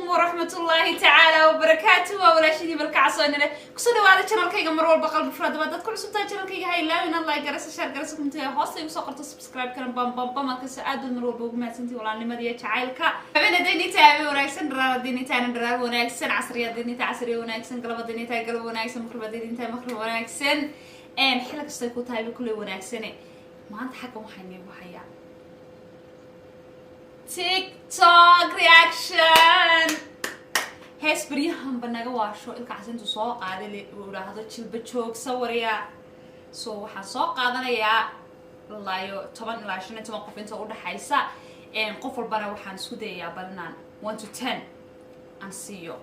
Waraxmatullaahi tacaala wabarakaatu. Waa walaashadii Balkacsoonile. Kusoo dhawaada channelkayga. Mar walba qalbi fura. Dad ku cusubtahay channelkayga, ha ilaawin inaad like garayso, share garayso, comment-iga hoosta igu soo qorto, subscribe karan bam bam bam adkasta. Aad baad mar walba ugu mahadsantihi walaalnimada iyo jacaylka. Habeen haddayni tahay habeen wanaagsan, dharaar haddayni tahayna dharaar wanaagsan, casriya haddayni tahay casriya wanaagsan, galab haddayni tahay galab wanaagsan, maqrib haddayni tahay maqrib wanaagsan, xilli kastay ku tahay ba kulley wanaagsane. Maanta xaggan waxaa niigu hayaa TikTok reaction, hees baryahanba naga waasho Ilka Case intuu soo qaaday uu idhaahdo "Jilba joog sawiraya". So waxaan soo qaadanayaa ilaa iyo 10 ilaa 15 qof inta udhaxaysa. Qof walbana waxaan isku dayayaa bal inaan 1 to 10 aan siiyo.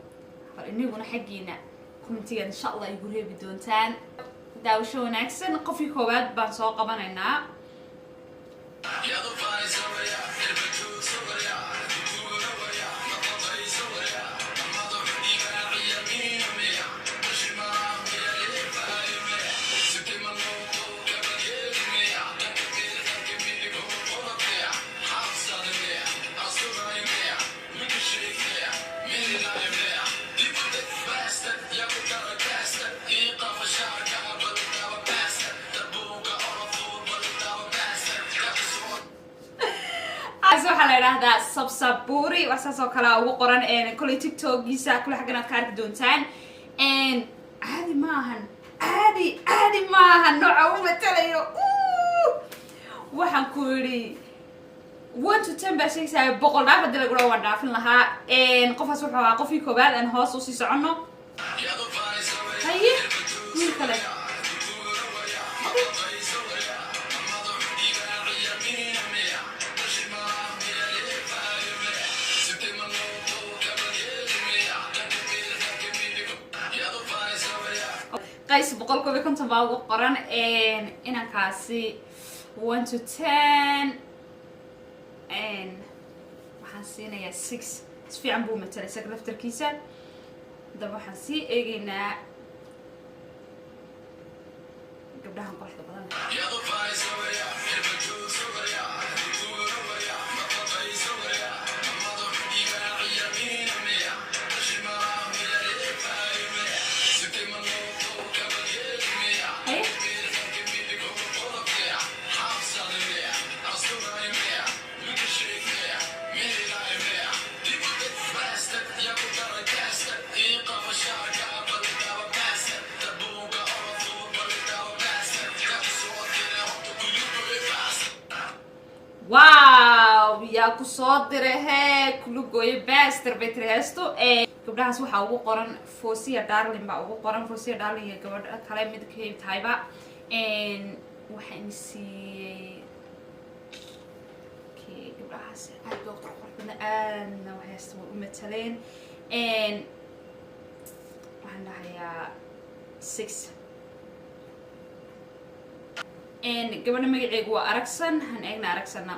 Bal iniguna xaggiina comment-igaad insha Allah igu reebi doontaan. Daawasho wanaagsan. Qofkii koowaad baan soo qabanaynaa. Kaas waxaa la idhaahdaa Sabsaburi, wax saas oo kale ugu qoran kolay TikTokiisa, kule xaggan aad ka arki doontaan. Caadi maahan, caadi caadi maahan nooca u matalayo. Waxaan ku yidhi 1 to 10 baa sheegaysaa, 100 dhaaf hadii lagu dhaho waan dhaafin lahaa. Qofkaas wuxuu ahaa qofkii koowaad. Aan hoos usii soconno. Haye, wiil kale. Okay. Qays 151 baa ugu qoran inankaasi. 1 to 10 waxaan siinayaa 6. Si fiican buu matalay isaga laftarkiisa. Haddaba waxaan sii eegaynaa gabdhahan quruxda badan. Haye. Wow, yaa ku soo diray hee kulugooyo baster bay tiri heesto. Gabdhahaas waxaa ugu qoran Fosia Darling baa ugu qoran. Fosia Darling iyo gabadha kale mid kay tahayba. Waxaan siiyey, okay, gabdhahaas aad bay qurqurux badna, aadna heesta way u mataleen. Waxaan dhahayaa 6. Gabadha magaceegu waa Aragsan. Han eegna Aragsana.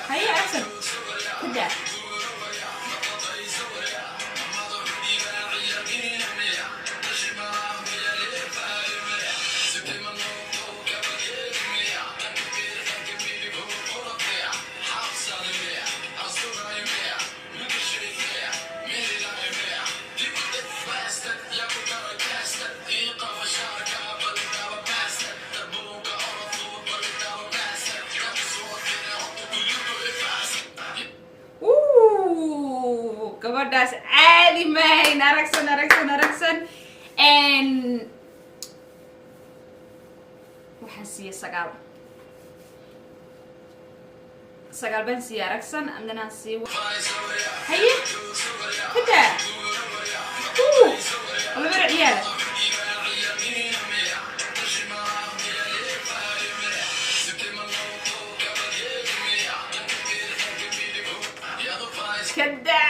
Haye Aragsan, kada. Ooh, gabadhaas caadi maahayn. Aragsan, Aragsan, Aragsan. Waxaan siiyey 9, 9 baan siiyey Aragsan. Andanaan sii. Haye, kada. Laba ciyaala. Kada.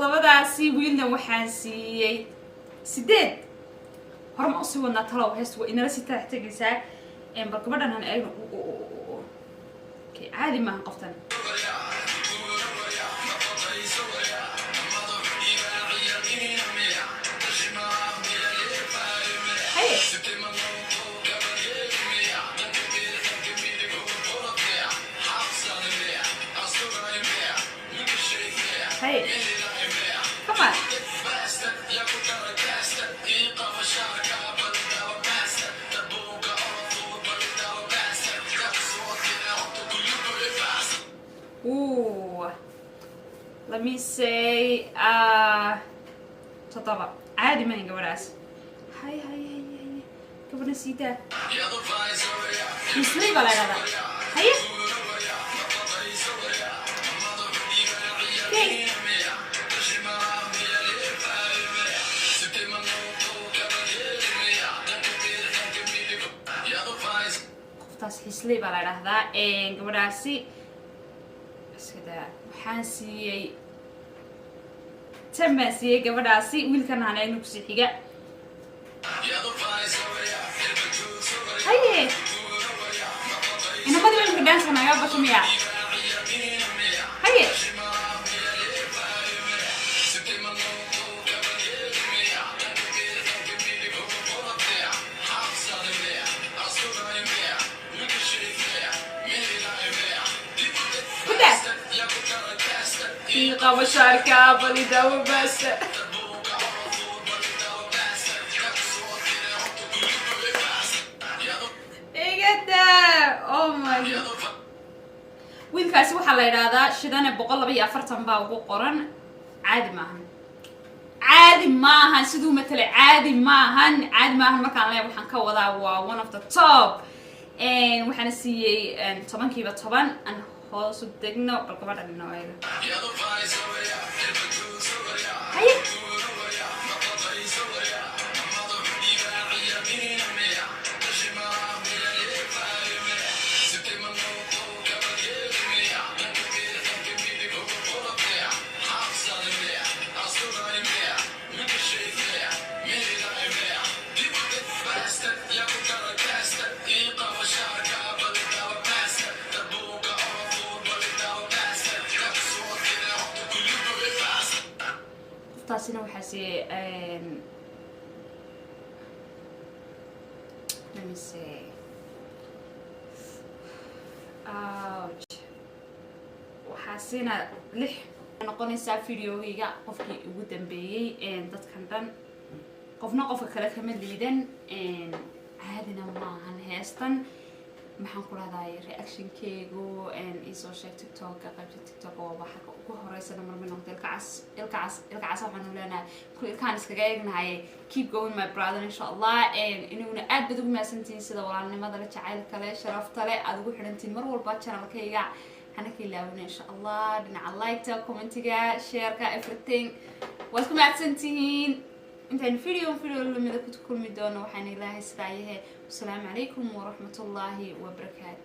Labadaasi wiilna waxaan siiyey 8. Horma usii wadnaa talow? Heesta waa inala sii taax tegaysaa. Bal gabadhan han eegno. Okay, caadi maaha qoftan. Haye. Hey, come on. Ooh. Let me say 7. Caadi mahan gabadhaas. Hay hay hay hay, gabadha siidaa. Misley baa la idhahdaa. Haye. Okay. Qoftaas Xisley baa la idhahdaa gabadhaasi. Iska daa, waxaan siiyey 10 baan siiyey gabadhaasi. Wiilkan hana kusii xiga. Haye, inamadii imika dance naga basho miya? Haye. Kuda qabo shaarka balidawo bas. Igada, oh my God. Wiilkaasi waxaa la idhaahdaa Shidane 142 baa ugu qoran. Caadi maahan, caadi maahan siduu matalay. Caadi maahan, caadi maahan. Markaan leeyahay, waxaan ka wadaa waa one of the top. Waxaana siiyey 10-kiiba 10. Aan hoos u degno bal gabadhan inoo eega. Haye. Qoftaasina waxaa siiyey, let me see, ouch, waxaa siina 6 noqonaysaa videogayga. Qofkii ugu dambeeyey. Dadkan dhan qofna qofka kale kama liidan. Caadina maahan heestan. Maxaan ku rahdaay, reactionkeygu iisoo sheeg TikToka, qaybta TikToka waaba xagga ugu horeysana marmay noqdo. Ilka Cas, Ilka Cas, Ilka Cas waxaanu leenahay kul ilkaan iskaga eegnahay. Keep going, my brother, insha Allah. Inaguna aad baad ugu mahadsantihiin sida walaalnimada le, jacaylka le, sharafta le aad ugu xidhantihiin mar walba channelkayga. Hana ka ilaawina, insha Allah, dhinaca liketa, commentiga, shareka, everything. Waad ku mahadsantihiin. Intaan video lamida ku kulmi doono, waxaan ilaahay sidaa yahay. Wasalaamu calaykum waraxmatullaahi wabarakaatu.